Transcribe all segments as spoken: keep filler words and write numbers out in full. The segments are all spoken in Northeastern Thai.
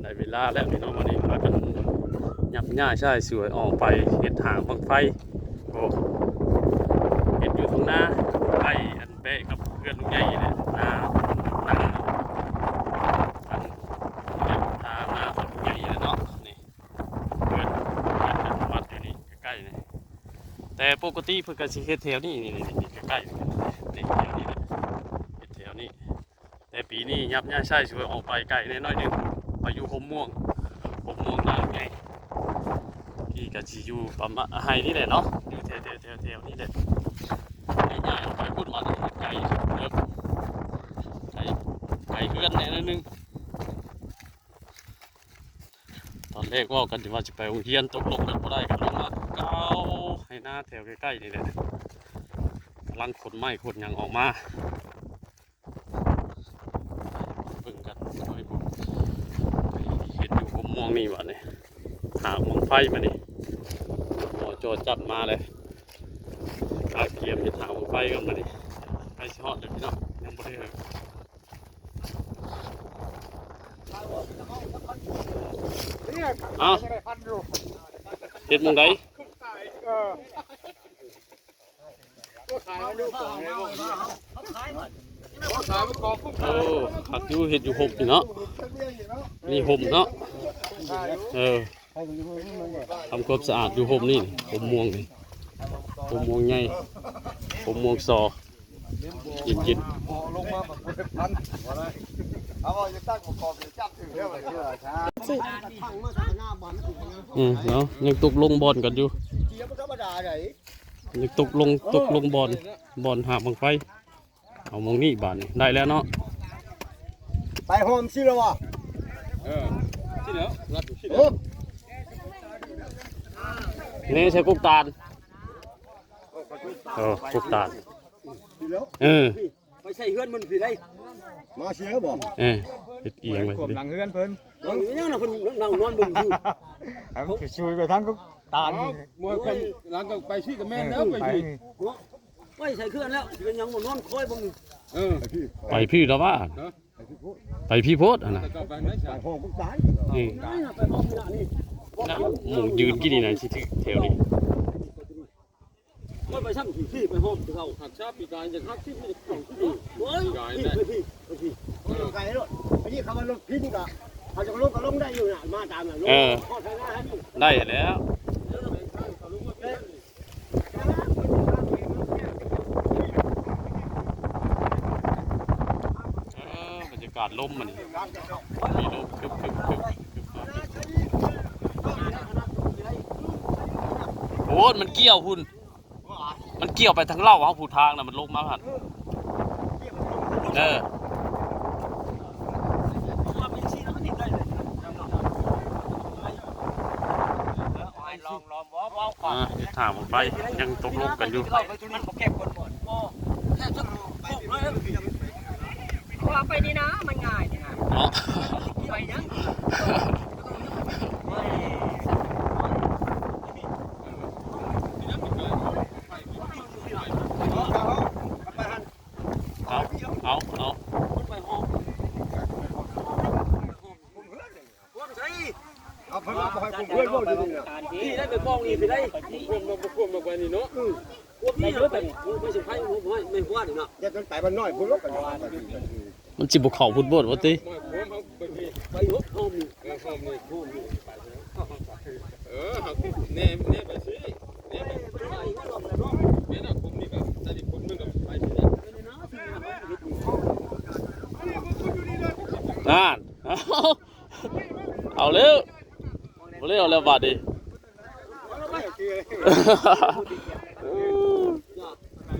ได้เวลาแล้วพี่น้อง วันนี้พากันยับย้ายชายสวยออกไปเฮ็ดหางบั้งไฟ โอ้ เฮ็ดอยู่ทุ่งนา ใกล้อันแปะกับเพื่อนลุงใหญ่นี่แหละ นา นา อัน ทางนาของลุงใหญ่นี่แหละเนาะ นี่ เพื่อน เพื่อนกันวัดอยู่นี่ใกล้ๆนี่ แต่ปกติเพิ่นก็สิเฮ็ดแถวนี้ นี่ นี่ นี่ ใกล้ๆนี่ นี่ แถวนี้แหละ เฮ็ดแถวนี้ แต่ปีนี้ยับย้ายชายสวยออกไปไกลแน่น้อยหนึ่ง ไปอยู่โฮมม่วง โฮมม่วงนาไง พี่ก็สิอยู่ประมาณไฮนี่แหละเนาะ อยู่แถวๆๆๆนี่แหละ ย้ายออกไปพุ้นมานี่ไกลเติบ ไกล ไกลเฮือนแน่น้อยหนึ่ง ตอนแรกเว้ากันว่าสิไปโรงเรียน ตกลงกันบ่ได้ ก็ลงมาเก่า ไฮ่นาแถวใกล้ๆนี่แหละ กำลังขนไม้ขนหยังออกมา เบิ่งกัน เฮ็ดอยู่โฮมม่วงนี่บัดนี้ หางบั้งไฟมานี่ หมอจอจัดมาเลย กะเกียมเฮ็ดหางบั้งไฟกันมานี่ ใกล้สิฮอดแล้วพี่น้อง ยังบ่ได้เลย เนี่ย เอ้า ยังได้พันอยู่ เฮ็ดหม่องใด เออ โอ้ คักอยู่ เฮ็ดอยู่ห่มนี่เนาะ มีห่มเนาะ เออ ทำความสะอาดอยู่ห่มนี่ ห่มม่วงนี่ ห่มม่วงใหญ่ ห่มม่วงซอ เย็นๆ เอาว่าจะตั้งประกอบเดี๋ยวจับถือเรื่องอะไร อืม เนาะ ยังตกลงบ่อนกันอยู่ ยังตกลง ตกลงบ่อน บ่อนหางบั้งไฟ เอาหม่องนี้บาดนี้ ได้แล้วเนาะ ไปโฮมสิแล้ววะ เออ สิแล้ว รัดอยู่สิแล้ว โอ้ นี่ใส่กุ๊กตาล เออ กุ๊กตาล เออ ไปใส่เฮือนมันสิได้ มาเสียบ่ เออ เฮ็ดเอียงไป กวมหลังเฮือนเพิ่น เออ ยังน่ะเพิ่นนั่งนอนเบิ่งอยู่ ให้มันช่วยไปทางกุ๊กตาล เอา มวยเพิ่นหลังก็ไปสิก็แม่นแล้ว เออ ไปสิ ไป ไปใส่เฮือนแล้ว เป็นหยังบ่นอนคอยเบิ่ง เออ ไปพี้แล้วว่า เนาะ ไปพี้โพดหั่นน่ะ แต่ก็ไปไม่ใช่ ไปห้องกุ๊กตาล อืม นี่น่ะ ไปห้องนี่น่ะนี่ นะ หมู่ยืนกินนี่นะ สิถือแถวนี้ ว่าไปซ้ำที่ที่ไปห้องเขา หักชาปีกายจะหักสิบไม่ได้ของที่นี่ โอ้ย ปีกาย พี่ ได้ พี่ พี่ พี่ คนไกลรถ อันนี้เขามารถพิ้นกะ เขาจะลงก็ลงได้อยู่น่ะ มาตามน่ะ ลง เออ ข้อทางหน้าให้อยู่ ได้แล้ว เออ บรรยากาศลมมันนี่ มีลมคึบคึบคึบคึบมา โอ้ย มันเกี่ยวพุ่น มันเกี่ยวไปทางเล่าเฮาผู้ทางน่ะ มันลงมาหั่น เออ ลอง ลอง ว้าว ว้าว อ่า เฮ็ดหางบั้งไฟ ยังตกลงกันอยู่ ว่าไปนี่นะ มันง่ายนี่นะ เนาะ ไปยัง เอา เอา เอา เอาเพิ่นมาบ่ให้กลุ่มเพื่อนเว้าอยู่นี่น่ะ พี่ได้ไปมองอีกพี่ได้ กลุ่มมา กลุ่มมาไปนี่เนาะ อืม พวกนี้เนาะ ไป ไม่ใช่ไผ ไม่ ไม่ว่านี่เนาะ อย่าจนไปบ้านน้อย พุ่นลบกัน มันสิบ่เข้าพุ้นโพดว่าติ ไม่ ผมเอาไปพี่ ไปหกห้องนี่ เออ ห้องนี่ ห้องนี่ ไปแล้ว เออ เอา แน่ แน่ไปสิ แน่ไป แน่นะ ผมนี่ก็ แต่นี่ผมนึงก็ไปสิเนี่ย นั่น เอา เอาแล้ว บ่แล้ว แล้วบาดนี้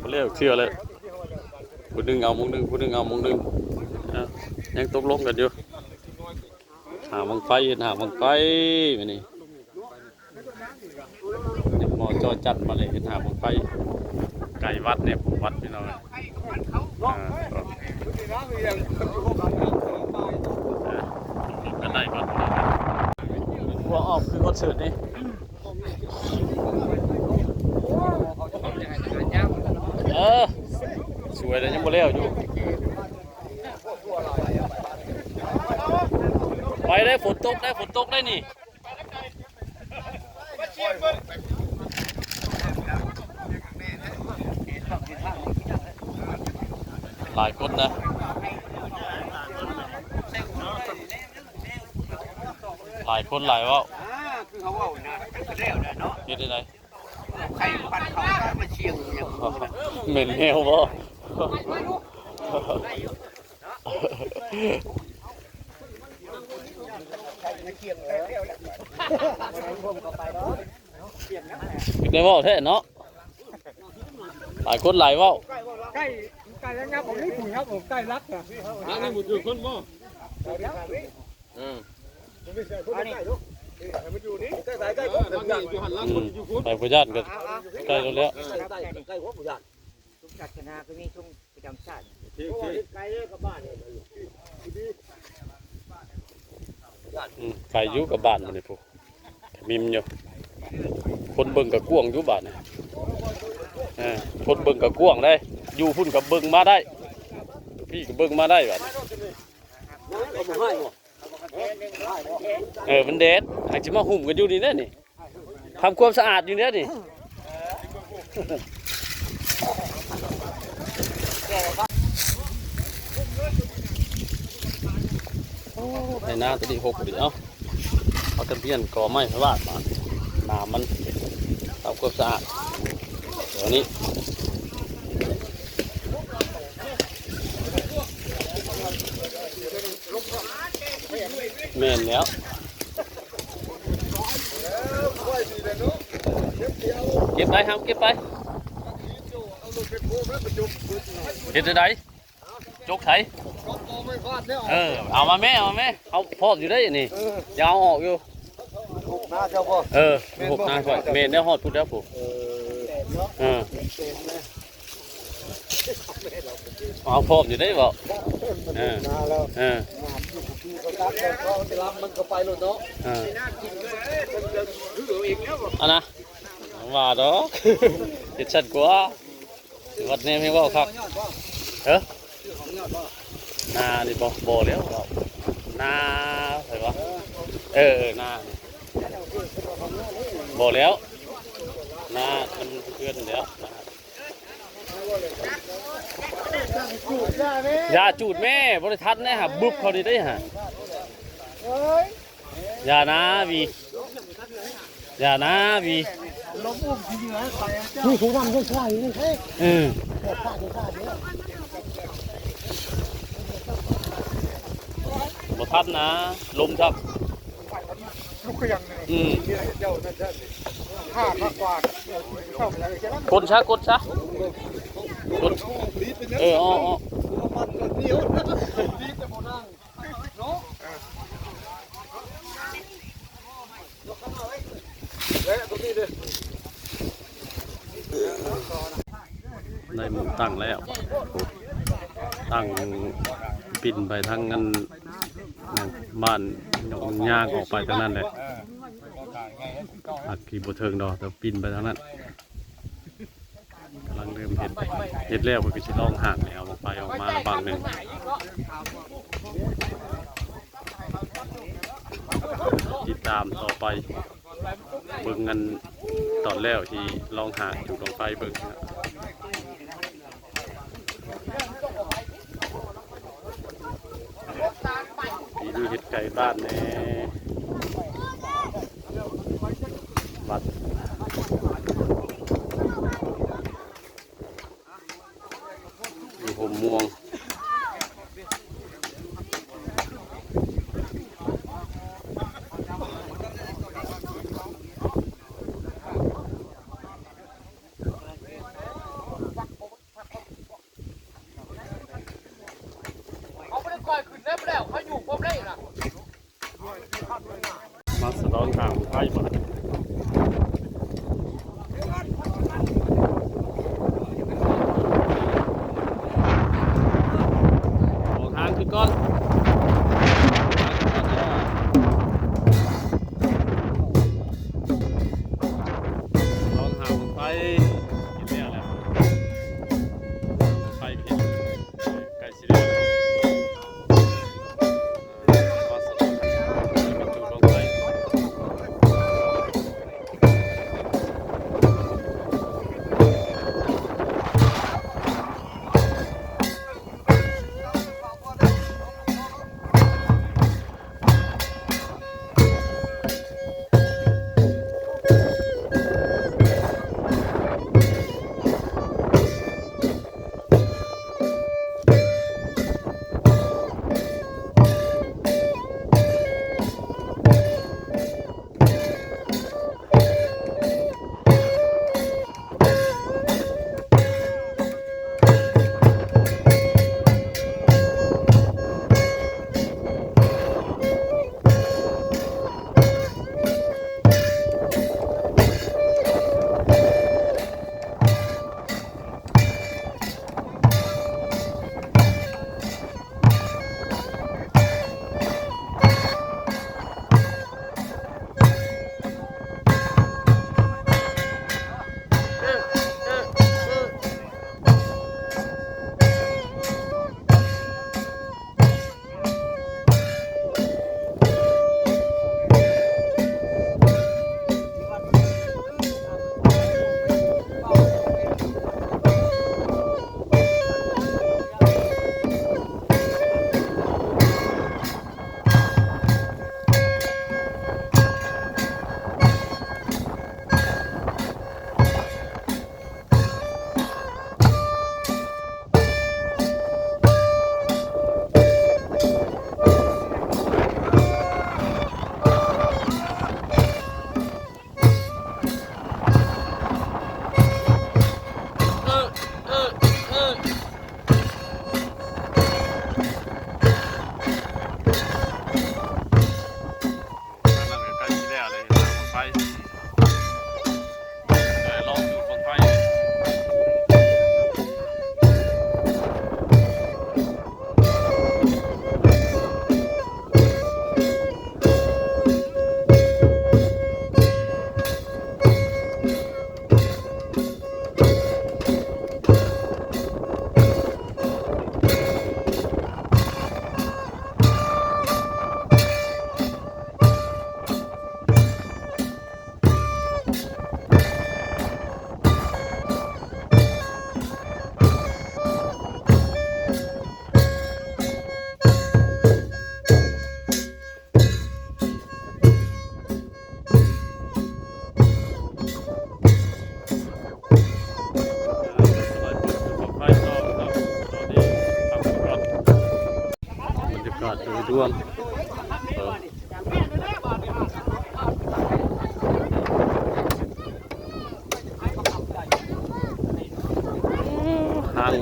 บ่แล้วเทื่อแล้ว ผู้หนึ่งเอาหม่องหนึ่ง ผู้หนึ่งเอาหม่องหนึ่ง อ่ะ ยังตกลงกันอยู่ หางบั้งไฟ เฮ็ดหางบั้งไฟ มื้อนี้ หมอจอจัดมาเลย เฮ็ดหางบั้งไฟ ไกลวัดเนี่ย ผมวัดพี่น้อง อ่า อ่า กันได้ก่อน หัวออกคือคอนเสิร์ตนี่ เออ สวยเลย ยังบ่แล้วอยู่ ไปได้ ฝนตกได้ ฝนตกได้นี่ หลายคนนะ หลายคนหลายเว้า อ่า คือเขาเว้านะ คือแล้วนะเนาะ เฮ็ดได้ได ไข่ปั่นเขาก็มาเชียงอย่าง เหม็นแฮวบ่ ได้เว้าแท้เนาะ หลายคนหลายเว้า ใกล้ ใกล้แล้วครับ ผมนี่ถูกครับ ผมใกล้รักนะ อันนี้หมดอยู่คนบ่ อืม อันนี้ ไปบ่ย่านก็ใกล้แล้วแหละ ใกล้ ใกล้ ใกล้หัวบ่ย่าน ชุมศาสนาก็มีชุมประจำชาติ โอเค โอเค ไกลเลยกับบ้านเนี่ย อืม ไปอยู่กับบ้านมันนี่พุ้น มิมอยู่ คนเบิ่งก็กว้างอยู่บ้านนี่ เออ คนเบิ่งก็กว้างได้ อยู่พุ้นก็เบิ่งมาได้ พี้ก็เบิ่งมาได้บ้านนี่ เอามาให้บ่ เออ มันแดด อาจสิมาหุ้มกันอยู่นี่แหละนี่ ทำความสะอาดอยู่เนี่ยนี่ โอ้ ไถนาตัวนี้หกพอดี เอ้า เอาตะเบียนกอไม้ไว้วาดมา น้ำมัน ทำความสะอาด เดี๋ยวนี้ แม่นแล้ว เก็บไปครับ เก็บไป เฮ็ดจั่งใด จกไส เออ เอามาแม่ เอามาแม่ เอาพร้อมอยู่ได้นี่ เออ อย่าเอาออกอยู่ หกนาเจ้าบ่ เออ แม่นบ่ หกนาข่อย แม่นแล้ว ฮอดพุ้นแล้วพุ้น เออ เออ เอาพร้อมอยู่ได้บ่ เออ เออ มันก็ไปโลดเนาะ เออ อันนะ ว่าดอก เฮ็ดซั่นกว่า วัดแนมให้เว้าคัก เอ้อ นานี่บ่ บ่แล้ว นาไผวะ เออ เออ นานี่ บ่แล้ว นามันเพื่อนแล้ว อย่าจูดแม่ บ่ได้ทันได้หา บึบเขานี่ได้หา อย่านะวี อย่านะวี ลมอุ้มทีเดียวให้ไปอ่ะเจ้า นี่ถุงดำด้วยใช่ไหม เออ เกิดพลาดเกิดพลาดเนี่ย บ่ทันนะ ลมครับ ลูกก็ยัง อืม เจ้านั่นเจ้านี่ ห้าพักกว่า เออ เจ้าไปแล้วเจ้า คนซะ คนซะ คน เออ อ้อ อ้อ มันเดียว ดีแต่บ่นั่ง ได้หม่องตั้งแล้ว ตั้งปิ่นไปทางอัน บ้าน ย่างออกไปทางนั้นแหละ อักขีบ่เทิงดอก แต่ปิ่นไปทางนั้น กำลังเริ่มเฮ็ด เฮ็ดแล้วเพิ่นก็สิลองหากแนวบั้งไฟออกมาบั้งหนึ่ง ติดตามต่อไป เบิ่งกันตอนแล้วที่ลองหากจุดบั้งไฟเบิ่งนะ มีดูเฮ็ดไก่บ้านแน่ วัด อยู่โฮมม่วง เขาบ่ได้ค่อยขึ้นแล้ว เขาอยู่พร้อมได้ล่ะ มาสะดอนทางไฟบ่ ออกทางคือก่อน ลองหาบั้งไฟ เห็นแล้วแหละ บั้งไฟก็เห็น ใกล้สิแล้ว เออ มาสะดอนทาง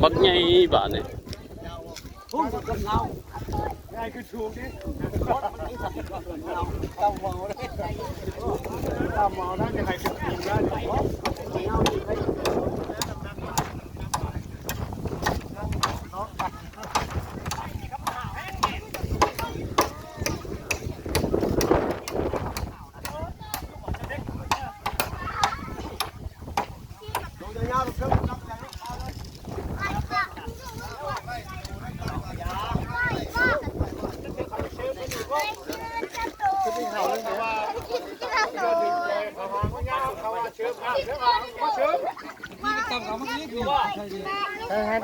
บักใหญ่บาดนี่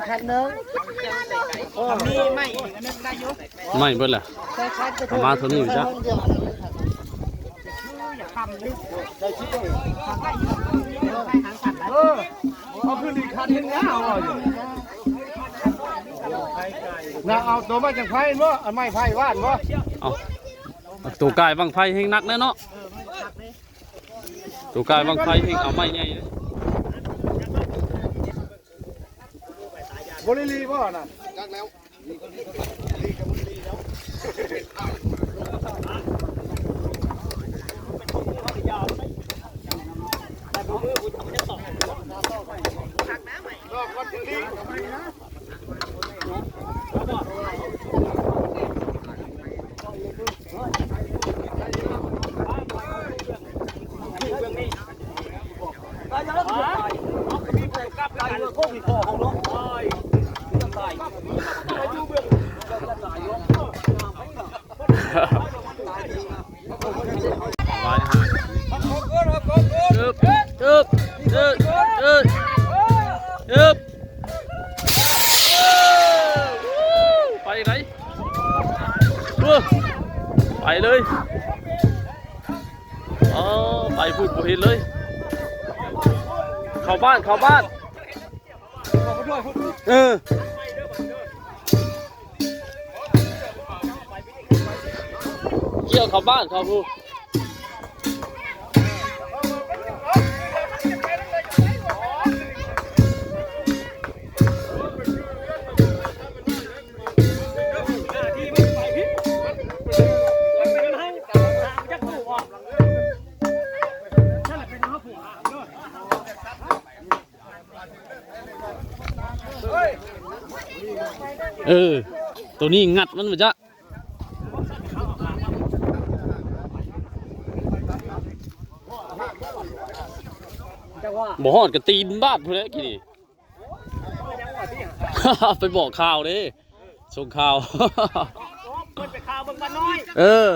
คันหนึ่ง ไม่เบิดล่ะ เอามาเท่านี้อยู่จ้ะ เอาขึ้นอีกคันหนึ่งนะเอาอยู่ นะเอาตัวมาจากไผ่บ่อันไม้ไผ่ว่านบ่ เอาตัวกายบั้งไฟแฮงหนักแน่เนาะ ตัวกายบั้งไฟแฮงเอาไม้ใหญ่เลย บริลีบ่น่ะ ตึบตึบตึบตึบตึบไปไหน เออไปเลย อ๋อ ไปพูดบ่เห็นเลย เข้าบ้าน เข้าบ้าน เออ เกี่ยวเข้าบ้านเขาพูด เออ ตัวนี้งัดมันมาจ้ะ บ่ฮอดกะตีนบาดพู้นแหละกี้นี่ ไปบอกข่าวเด้ ส่งข่าว เพิ่นไปข่าวเบิ่งบ้านน้อย เออ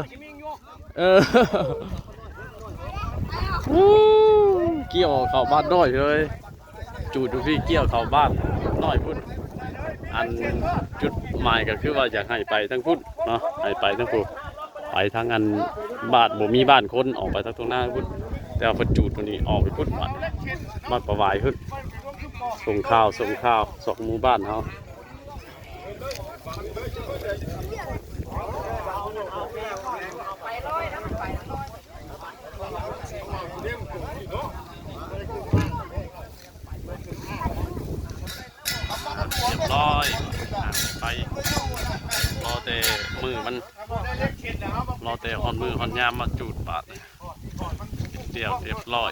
เออ อู้ เกี่ยวเข้าบ้านน้อยเลย จูดอยู่พี้เกี่ยวเข้าบ้านน้อยพุ้น อันจุดหมายก็คือว่าอยากให้ไปทางพุ้นเนาะ ให้ไปทางพุ้น ไปทางอันบ้านบ่มีบ้านคน ออกไปทางตรงหน้าพุ้น แต่ว่าเพิ่นจูดตัวนี้ออกไปพุ้น วัด วัดประวายพุ้น ส่งข่าว ส่งข่าว สองหมู่บ้านเฮา เรียบร้อย ไป รอแต่มื้อมัน รอแต่ฮอดมื้อฮอดยามมาจูดบาด เรียบ เรียบร้อย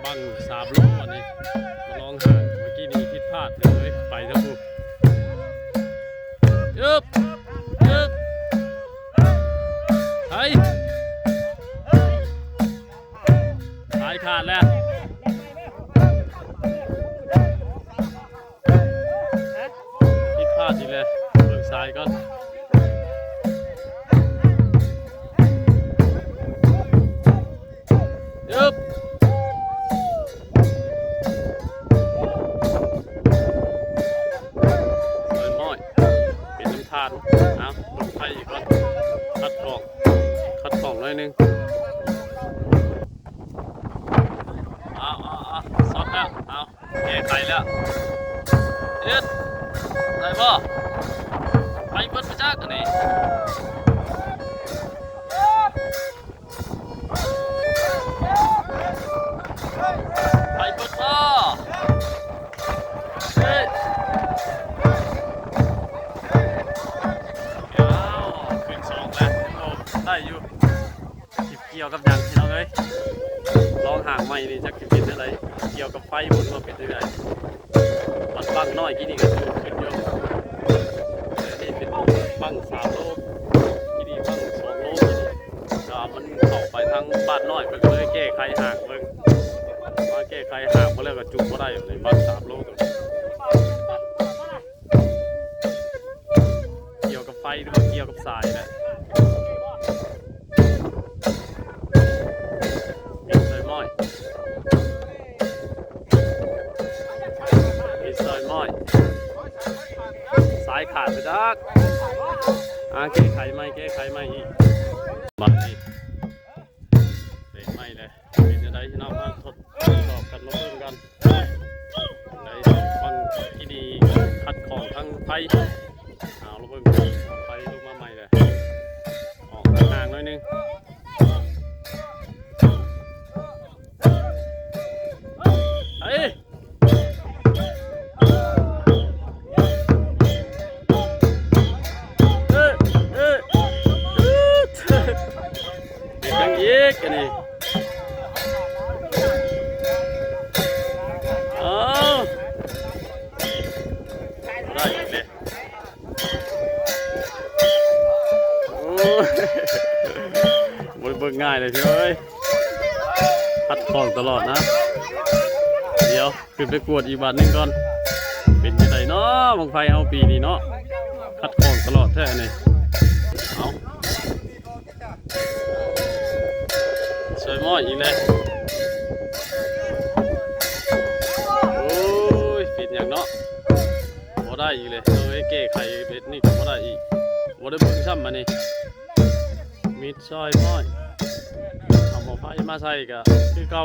บั้งสามล้ออันนี้ มาลองหา เมื่อกี้นี้ผิดพลาดเลย ไปทั้งคู่ ยึบ ยึบ ไถ สายขาดแล้ว ผิดพลาดอีกแล้ว เบิ่งสายก่อน ยึบ เปิดน้อย เป็นน้ำทาน เอาลงไปอีกก่อน คัดกรอง คัดกรองหน่อยหนึ่ง เอาเอาเอา สอบแล้ว เอา แก้ไขแล้ว เอ็ด ได้บ่ ไปเบิดมาจากอันนี้ กี่ยวกับหยังพี่น้องเอ้ย ลองหางใหม่นี่จักสิเป็นจั่งใด เกี่ยวกับไฟบ่รู้ว่าเป็นจั่งใด บัดบั้งน้อยกี้นี่ก็สูงขึ้นอยู่ อันนี้เป็นบั้งสามโล กี้นี่บั้งสองโล กี้นี่ ก็มันเข้าไปทางบ้านน้อย เพิ่นก็เลยแก้ไขหางเบิ่ง มาแก้ไขหางมาแล้วก็จุบ่ได้ ในบั้งสามโลตัวนี้ เกี่ยวกับไฟหรือว่าเกี่ยวกับสายแหละ ปิดซอยม้อย ปิดซอยม้อย สายขาดไปจัก อ่า แก้ไขใหม่ แก้ไขใหม่อีก บัดนี้ เบรกใหม่เลย เป็นจั่งใดพี่น้อง มาทดสอบกัน มาเบิ่งกัน ได้ฟังที่ดี ขัดข้องทางไฟ เอา ลองเบิ่ง ไฟลงมาใหม่เลย ออกห่างหน่อยหนึ่ง เฮ้ย เอ้ย เอ้ย เอ้ย เป็นหยังอีกอันนี้ เอ้า ได้อีกเลย โอ้ย บ่ได้เบิ่งง่ายเลยพี่เอ้ย ขัดข้องตลอดนะ เดี๋ยว ขึ้นไปกวดอีกบาทหนึ่งก่อน เป็นจั่งใดเนาะ บั้งไฟเฮาปีนี้เนาะ ขัดข้องตลอดแท้นี่ เอา ซอยม้อยอีกแล้ว โอ้ย เป็นหยังเนาะ บ่ได้อีกเลย เอาไว้แก้ไขแบบนี้ก็บ่ได้อีก บ่ได้เบิ่งซ้ำอันนี้ มีซอยม้อย เอาหม้อไฟมาใส่ก็คือเก่า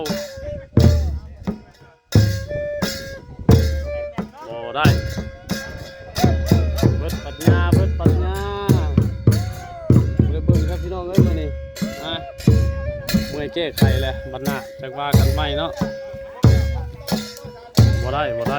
บ่ได้ เบิดปัญญา เบิดปัญญา บ่ได้เบิ่งครับพี่น้องเอ้ย มื้อนี้ อ่ะ เมื่อยแก้ไขแหละ บัดหน้าจักว่ากันใหม่เนาะ บ่ได้ บ่ได้